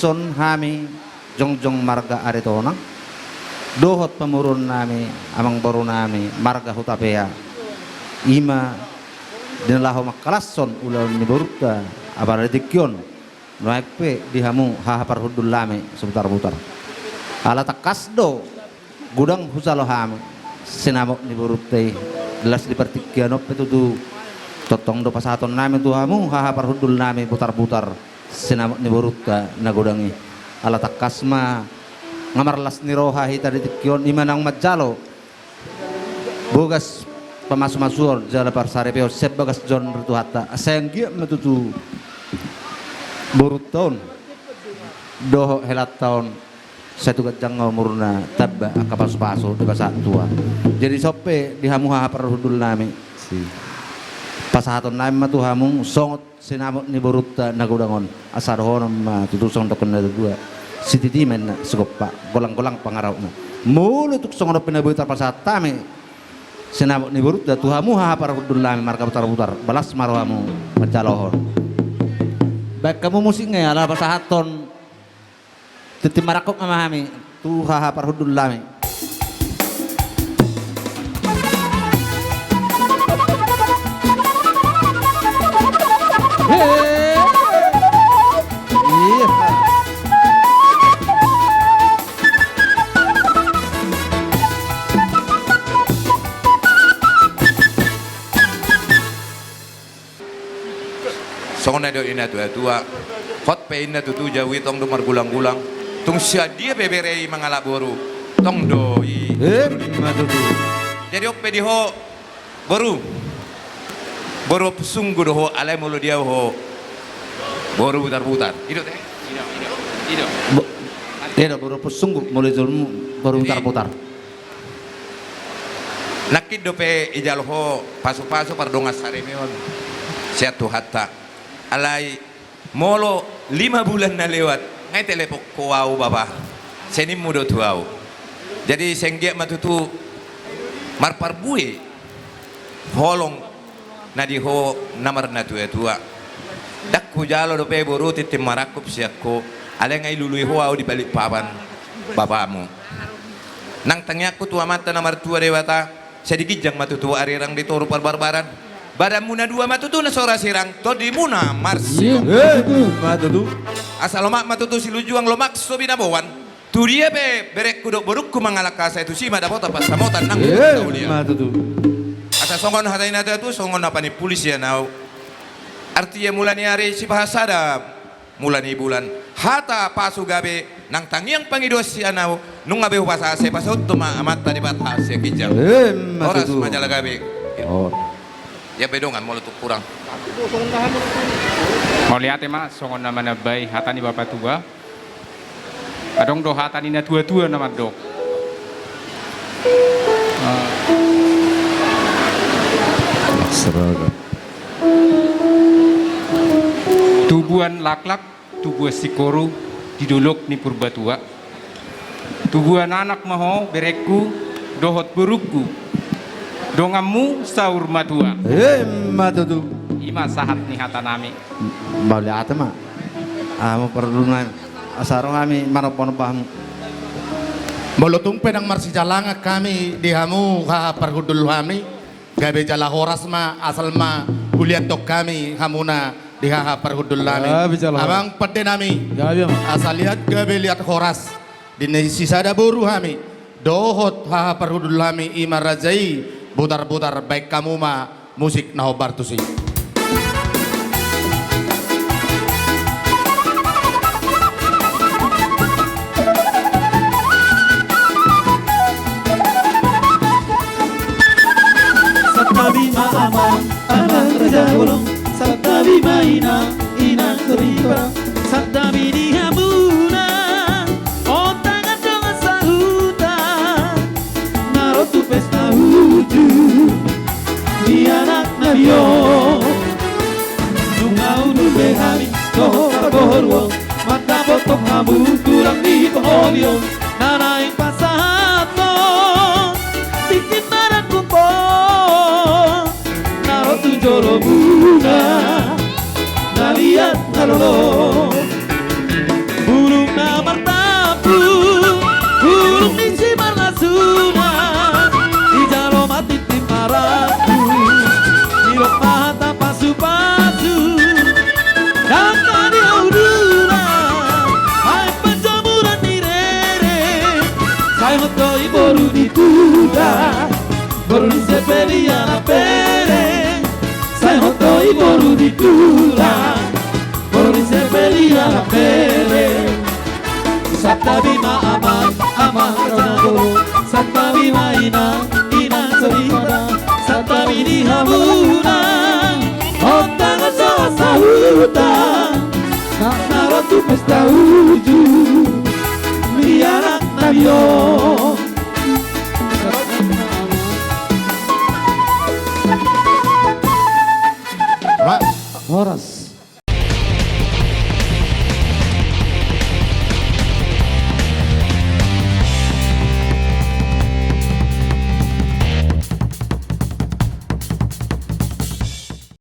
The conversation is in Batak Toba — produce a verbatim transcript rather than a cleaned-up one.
Son hami jongjong marga Aritonang dohot pamoruon nami, amangboru nami marga Hutapea, i ma di na laho mangkalashon ulaon ni borunta apala di tingki on, nuaeng pe di hamu haha parhundul nami Sibutarbutar. Ala tangkas do godang hujalo hami sinamot ni borunta i, las di partingkian on pe tutu tongtong do pasahaton nami tu hamu haha parhundul nami Butarbutar sinamot ni borunta na godang i. Ala tangkas ma nga marlas ni roha hita di tingki on, i ma naung manjalo bogas pamasumasuon jala parsaripeon sian bagas joro ni Tuhanta, asa anggiat ma tutu borunta on dohot helanta on sai tu ganjang umurna, tamba angka pasupasu, dipasahat tua. Jadi son pe di hamu haha parhundul nami, pasahaton nami ma tu hamu songon sinamot ni borunta na godang on, asa dohonon ma tutu songon didok ni natuatua: Sititi ma inna sigompa, golanggolang pangarahutna. Molo tung songon on pe na boi tarpasahat hami sinamot ni borunta tu hamu haha parhundul nami marga Butarbutar, balas ma rohamu manjalohon. Baen hamu musik nge ala pasahathon tintin marangkup ma hami tu haha parhundul nami. Songon na nidok ni natuatua, hot pe inna tutu, jabu i tong do margulanggulang. Tung sian dia pe bere i mangalap boru, tong do i. Emma tutu. Jadi on pe di ho boru, boru Ompusunggu do ho, alai molo di au ho boru Butarbutar. I do te? I do, i do. Boru Ompusunggu molo di jolom boru Butarbutar. Nangkin dope ijalo ho pasupasu pardongan saripeon sian Tuhanta. Alai molo lima bulan na lewat nga i telepon ho au bapa, sai nimmu do tu au. Jadi sai anggiat ma tutu marparbue holong na di ho na marnatuatua. Ndang hujalo dope boru tintin marangkup sian ho, alai nga ilului ho au di Balikpapan bapamu. Nang tangiangku tu Amanta na martua Debata, sai di ginjang ma tutu arirang, di toru parbarbaran. Badanmu na dua ma tutu na so ra sirang, tondimuna marsigompa. Asa lomak ma tutu silunjuang, lomak so binaboan. Tu dia pe berengku dohot borungku mangalangka, sai tusi ma dapotan pansamotan nang. Emma tutu. Asa songon hata ni natuatua, songon na panimpuli sian au. Artia mula ni ari, sipahasada mula ni bulan. Hata pasu gabe nang tangiang pangidoan sian au, nunga be hupasahat, sai pasahathon ma Amanta Debata sian ginjang. Emma tutu. Horas ma jala gabe. Ia be dongan molo tung hurang. Mauliate ma, songon na manambai hata ni bapatua. Adong do hata ni natuatua na mandok. Tubuan laklak, tubuan singkoru di dolok ni Purbatua. Tubuan anak ma ho berengku dohot borungku, donganmu saur matua. Emma tutu. I ma sahat ni hata nami. Mauliate ma. Hamu parhundul nami, asa ro hami manombanomba hamu. Molo tung pe ndang marsijalangan hami di hamu haha parhundul nami, gabe jala horas ma, asal ma huliathon hami hamuna di haha parhundul nami. Amang pande nami, asa liat gabe liat horas di na sisada boru hami dohot haha parhundul nami, i ma raja i Butarbutar. Baen hamu ma musik na hombar tusi. Santabi ma amang, amang raja bolon. Santabi ma inang, inang ripa. Santabi di hamuna, ontangan dongan sahuta, na ro tu pesta uju ni anak na bio. Nunga undur be hami dohot parboruon, mandapothon hamu tulang ni paholi on, na naeng pasahathon tintin marangkup on, na ro tu jolomuna, na liat na lolo. Bulu Sai hot do i boru ni tulang, boru ni Sepelia na pele. Sai hot do i boru ni tulang, boru ni Sepelia na pele. Santabi ma amang, amang raja na bolon. Santabi ma inang, inang soripada. Santabi di hamuna, hot tangan so sahuta. Na ro tu pesta uju ni anak nami on. Horas.